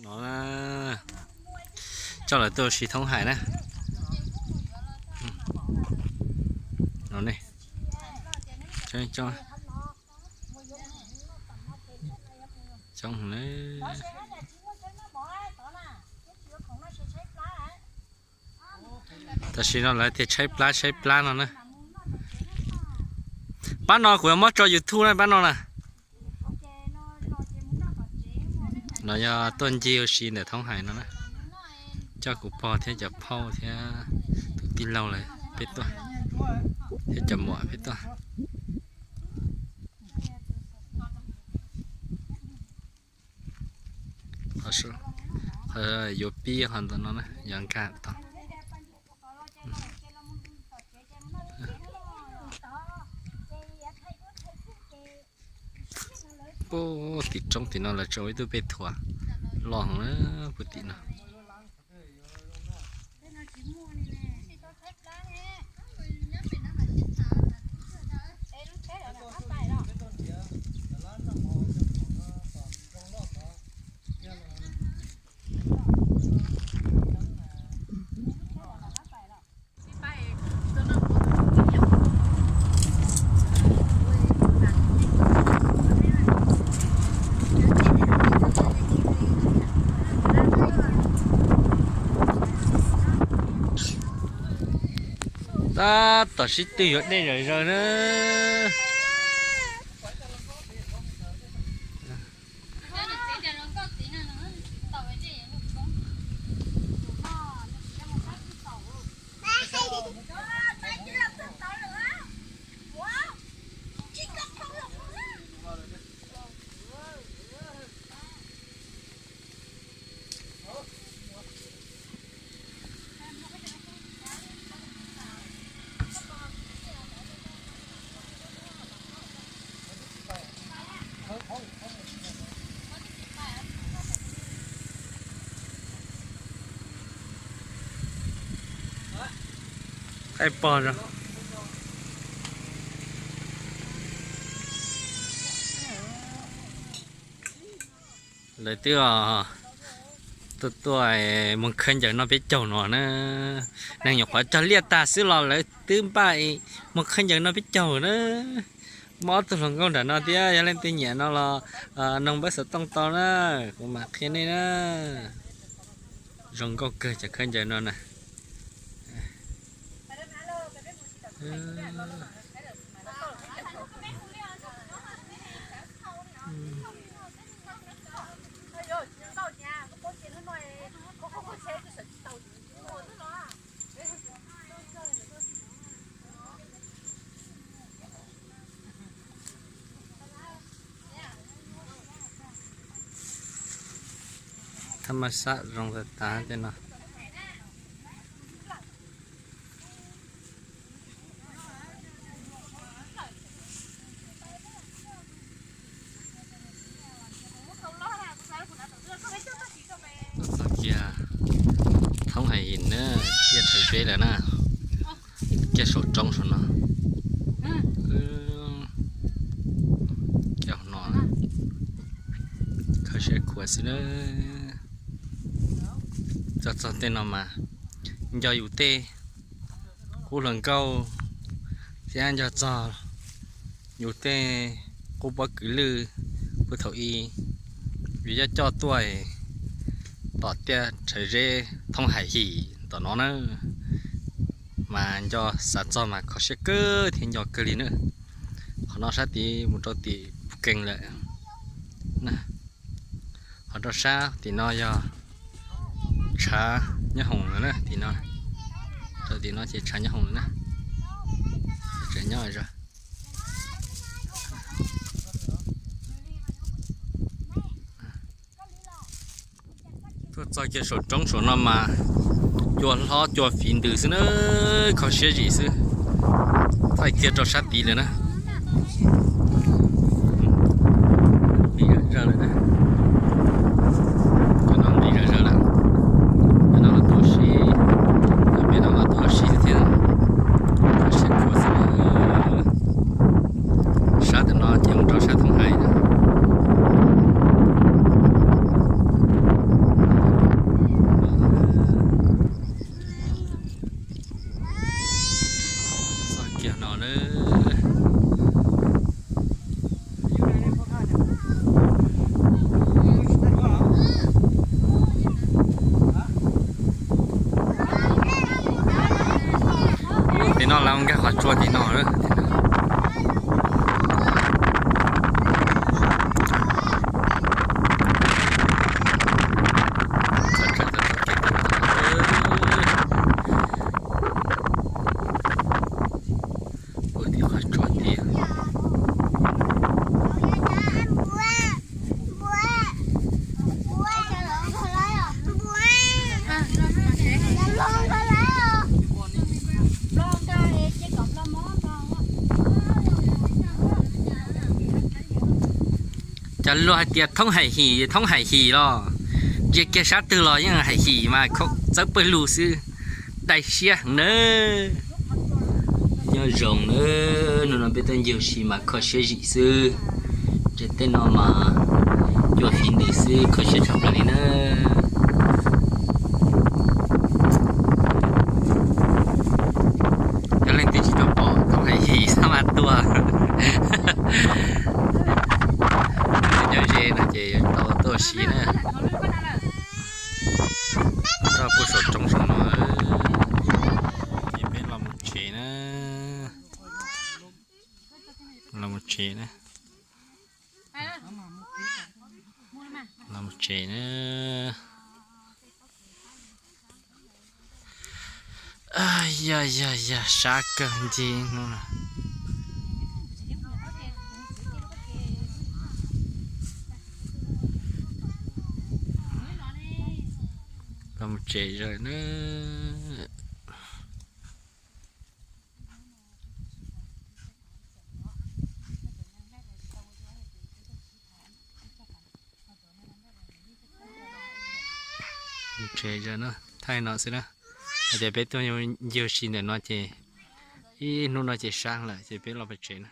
No, coj lawv tuaj ua si thoob hais na. No ne, coob, coob. Tam sim no lawv tias tshaib plab tshaib plab no na. Pab no kuv yuav muab tso YouTube na pab no na. No yog tuaj ncig ua si ntawm thoob hais no na. Coj kuv pog thiab cov phauj thiab tus tij laug lawm peb tuaj, thiab cov muam peb tuaj. Qhov yuav pib qhov ntawm no na, yog nkag tod. Puag tim roob tim no lawv tso ib tug pej thuam loj heev na, puag tim no. Tab tom sib tw yuav dej zom zaws na. Qaib pog zoo. Lawv twb tuaj tuaj mus khaws ncaws noj peb caug no na. Neeg nyuam qhuav cog liaj tag xwb los lawv twb npaj mus khaws ncaws noj peb caug na. Muaj ob tug hluas nkauj nram no thiab, yog leej twg nyiam no los noog npawb xov tooj tau na, kuv mam qhia nej na. Zoo nkauj kawg cov khaws ncaws no na. Thaj maj sab zoo tas tas tej no. Txog kiag thoob hais him na, kiag tshawv zeb lawm na, kiag saum roob saum no. Kiag hauv no, khaws siab khuav xwb na. Txog txog tej no mas nco yus tej qub hluas nkauj thiab nco txog yus tej qub pob kws lwj puag thaum ub, yus coj coj tuaj tom tiaj tshawv zeb thoob hais him tom no na, mas nco xav txog mas kho siab kawg thiab nco kawg li na. Qhov no sab tid mus rau tim Phuv Kees lawm. Ho rau sab tim no yog tshav nyob hoom lawm na tim no. Rau tim no ces tshav nyob hoom lawm na. Tseem nyob zog. Tuaj txog kiag saum roob saum no mas cua hlob cua fiv ntws xwb na, kho siab zim xwb. Thaij kiag rau sab tid lawm na. Nqis zom zaws lawm na. Cov no nqis zom zaws lawm. Cov no los tuaj si, cov pem no No lawv nkag qhov tsua tim no lawm. Ua tim qhov tsua tiag. Cov luag hais tias thoob haim him, thoob haim him los, ntsia kiag sab twg los yeej haim him mas txawb pawg lug xwb, dai siab heev na. Nyob zoo na, hnub no peb tuaj ncig ua si mas kho siab zim xwb. Ntshe tej no mas cua fiv ntws xwb, kho siab tshaj plaws li na. Yog leej twg tsis tau pom thoob haim him xab mas tuaj. Nyob ze no ces yuav tau tuaj ua si na. Rau puag saum roob saum no. Ces peb los mus tsev na. Los mus tsev na. Los mus tsev na. Yog yog yog, sab kawg ncig hnub no. Los mus tsev zawm na. Mus tsev zawm na, thaij no xwb na. Hais tias peb tuaj ncig ua si ntawm no ces ib hnub no ces sab lawm ces peb los pem tsev na.